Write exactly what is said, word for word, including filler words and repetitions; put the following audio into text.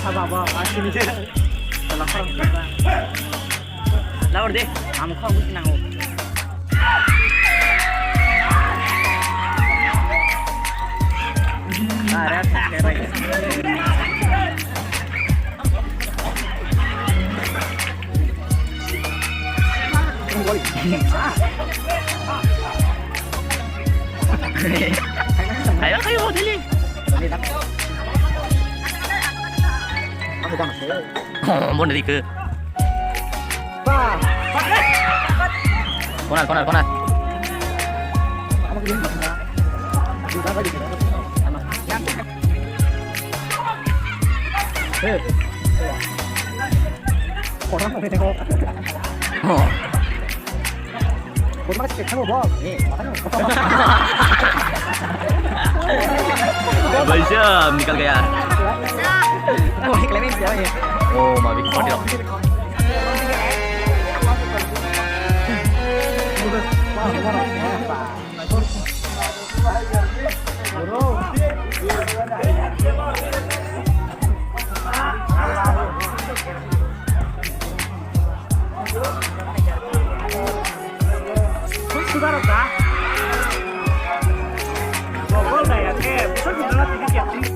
Baba, asini je. Salah orang. Laur deh, kamu kau mesti nangok. Ayo, kayo, dali. Ako ba, mas. Oh, mo na di ke. Corner, corner, corner. Oh. Bhai sahab, nikal gaya. Oh, ma bhi party. Sudarata. Bokol daya ke, bisa sudarata.